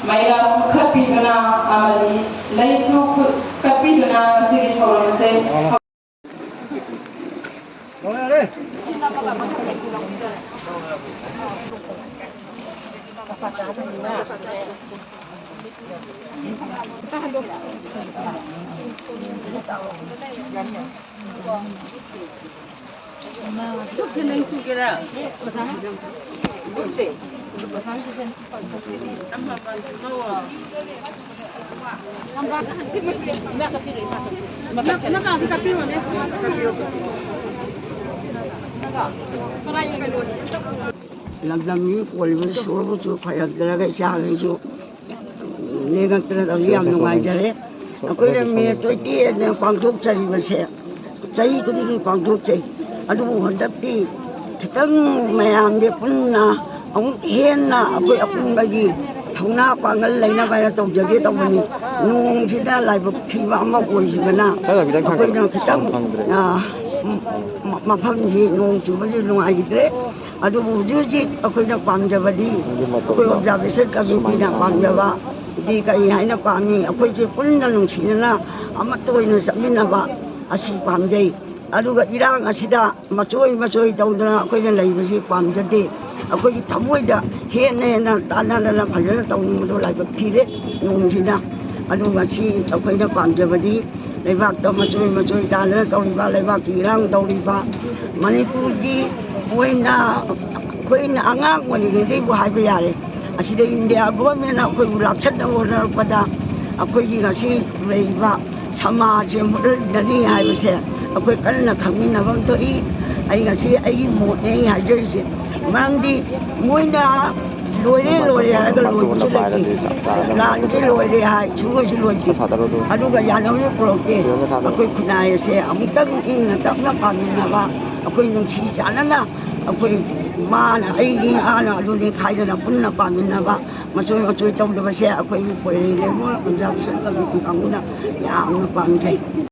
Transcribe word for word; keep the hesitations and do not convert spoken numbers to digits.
ꯃꯩꯔꯥꯁꯨ ꯀꯠꯄꯤꯗꯨꯅ ꯑꯃꯗꯤ ꯂꯩꯁꯨ ꯈꯨ-, ꯀꯠꯄꯤꯗꯨꯅ ꯉꯁꯤꯒꯤ ꯊꯧꯔꯝ ꯑꯁꯤ ꯂꯝꯗꯝꯁꯤ ꯀꯣꯜꯂꯤꯕ ꯏꯁꯣꯔꯕꯨꯁꯨ ꯐꯔꯛꯇ꯭ꯔꯒ ꯏꯆꯥꯈꯩꯁꯨ ꯂꯦꯡꯉꯛꯇꯅ ꯇꯧꯔꯤ꯫ ꯌꯥꯝ ꯅꯨꯡꯉꯥꯏꯖꯔꯦ꯫ ꯑꯩꯈꯣꯏꯅ ꯃꯦ ꯇ꯭ꯋꯦꯟꯇꯤ ꯑꯦꯠꯅ ꯄꯥꯡꯊꯣꯛꯆꯔꯤꯕꯁꯦ ꯆꯍꯤ ꯈꯨꯗꯤꯡꯒꯤ ꯄꯥꯡꯊꯣꯛꯆꯩ꯫ ꯑꯗꯨꯕꯨ ꯍꯟꯗꯛꯇꯤ ꯈꯤꯇꯪ ꯃꯌꯥꯝꯁꯦ ꯄꯨꯟꯅ ꯑꯃꯨꯛ ꯍꯦꯟꯅ ꯑꯩꯈꯣꯏ ꯑꯄꯨꯟꯕꯒꯤ ꯊꯧꯅꯥ ꯄꯥꯡꯒꯜ ꯂꯩꯅꯕ ꯍꯥꯏꯅ ꯇꯧꯖꯒꯦ ꯇꯧꯕꯅꯤ꯫ ꯅꯣꯡꯁꯤꯅ ꯂꯥꯏꯕꯛ ꯊꯤꯕ ꯑꯃ ꯑꯣꯏꯈꯤꯕꯅ ꯈꯔ ꯈꯤꯇꯪ ꯊꯥꯡꯒꯠꯂꯣ꯫ ꯑꯩꯈꯣꯏꯅ ꯈꯤꯇꯪ, ꯐꯪꯗ꯭ꯔꯦ꯫ ꯑ, ꯃ-, ꯃ-, ꯃꯐꯝꯁꯤ ꯅꯣꯡ ꯆꯨꯕꯁꯤ ꯅꯨꯡꯉꯥꯏꯈꯤꯗ꯭ꯔꯦ꯫ ꯑꯗꯨꯕꯨ ꯍꯧꯖꯤꯛ ꯍꯧꯖꯤꯛ ꯑꯩꯈꯣꯏꯅ ꯄꯥꯝꯖꯕꯗꯤ, ꯑꯗꯨꯒꯤ ꯃꯇꯧꯗ ꯑꯩꯈꯣꯏ ꯑꯣꯕꯖꯥꯔꯕꯦꯁꯟ ꯀꯃꯤꯇꯤꯅ ꯁꯨꯃꯥꯏꯅ ꯄꯥꯝꯖꯕꯗꯤ ꯀꯔꯤ ꯍꯥꯏꯅ ꯄꯥꯝꯃꯤ? ꯑꯩꯈꯣꯏꯁꯦ ꯄꯨꯟꯅ ꯅꯨꯡꯁꯤꯅꯅ ꯑꯃꯠꯇ ꯑꯣꯏꯅ ꯆꯠꯃꯤꯟꯅꯕ ꯑꯁꯤ ꯄꯥꯝꯖꯩ꯫ ꯑꯗꯨꯒ ꯏꯔꯥꯡ ꯑꯁꯤꯗ ꯃꯆꯣꯏ ꯃꯆꯣꯏ ꯇꯧꯗꯅ ꯑꯩꯈꯣꯏꯅ ꯂꯩꯕꯁꯤ ꯄꯥꯝꯖꯗꯦ꯫ ꯑꯩꯈꯣꯏꯒꯤ ꯊꯃꯣꯏꯗ ꯍꯦꯟꯅ ꯍꯦꯟꯅ ꯇꯥꯟꯅꯗꯅ ꯐꯖꯅ ꯇꯧꯅꯤꯡꯕꯗꯣ ꯂꯥꯏꯕꯛ ꯊꯤꯔꯦ ꯅꯣꯡꯁꯤꯅ꯫ ꯑꯗꯨ ꯉꯁꯤ ꯑꯩꯈꯣꯏꯅ ꯄꯥꯝꯖꯕꯗꯤ ꯂꯩꯕꯥꯛꯇ ꯃꯆꯣꯏ ꯃꯆꯣꯏ ꯇꯥꯗꯅ ꯇꯧꯔꯤꯕ, ꯂꯩꯕꯥꯛꯀꯤ ꯏꯔꯥꯡ ꯇꯧꯔꯤꯕ, ꯃꯅꯤꯄꯨꯔꯒꯤ ꯑꯣꯏꯅ ꯑꯩꯈꯣꯏꯅ ꯑꯉꯥꯡ ꯑꯣꯏꯔꯤꯉꯩꯗꯩꯕꯨ ꯍꯥꯏꯕ ꯌꯥꯔꯦ, ꯑꯁꯤꯗ ꯏꯟꯗꯤꯌꯥ ꯒꯣꯔꯃꯦꯟꯅ ꯑꯩꯈꯣꯏꯕꯨ ꯂꯥꯛꯁꯟꯅꯕ ꯍꯣꯠꯅꯔꯛꯄꯗ ꯑꯩꯈꯣꯏꯒꯤ ꯉꯁꯤ ꯂꯩꯔꯤꯕ ꯁꯃꯥꯖꯁꯦ ꯃꯨꯠꯍꯟꯒꯅꯤ ꯍꯥꯏꯕꯁꯦ ꯑꯩꯈꯣꯏ ꯀꯟꯅ ꯈꯪꯃꯤꯟꯅꯕ ꯑꯃ ꯊꯣꯛꯏ꯫ ꯑꯩ ꯉꯁꯤ ꯑꯩꯒꯤ ꯃꯣꯠꯅꯦ ꯑꯩ ꯍꯥꯏꯖꯔꯤꯁꯦ꯫ ꯃꯔꯝꯗꯤ ꯃꯣꯏꯅ ꯂꯣꯏꯔꯦ, ꯂꯣꯏꯔꯦ ꯍꯥꯏꯔꯒ ꯂꯣꯏꯕꯁꯨ ꯂꯩꯇꯦ꯫ ꯂꯥꯟꯁꯦ ꯂꯣꯏꯔꯦ ꯍꯥꯏ, ꯁꯨꯡꯂꯣꯏꯁꯨ ꯂꯣꯏꯗꯦ꯫ ꯑꯗꯨꯒ ꯌꯥꯅꯕꯁꯨ ꯄꯨꯔꯛꯇꯦ꯫ ꯑꯩꯈꯣꯏ ꯈꯨꯟꯅꯥꯏ ꯑꯁꯦ ꯑꯃꯨꯛꯇꯪ ꯏꯪꯅ ꯇꯞꯅ ꯄꯥꯟꯃꯤꯟꯅꯕ, ꯑꯩꯈꯣꯏ ꯅꯨꯡꯁꯤ ꯆꯥꯟꯅꯅ ꯑꯩꯈꯣꯏ ꯃꯥꯅ ꯑꯩꯅꯤ, ꯃꯥꯅ ꯑꯗꯨꯅꯤ ꯈꯥꯏꯗꯅ ꯄꯨꯟꯅ ꯄꯥꯃꯤꯟꯅꯕ, ꯃꯆꯣꯏ ꯃꯆꯣꯏ ꯇꯧꯗꯕꯁꯦ ꯑꯩꯈꯣꯏꯒꯤ ꯄꯣꯏꯔꯩ ꯂꯩꯉꯣꯜ ꯑꯣꯕꯖꯥꯔꯕꯦꯁꯟ ꯀꯃꯤꯇꯤ ꯀꯥꯡꯕꯨꯅ ꯌꯥꯝꯅ ꯄꯥꯝꯖꯩ꯫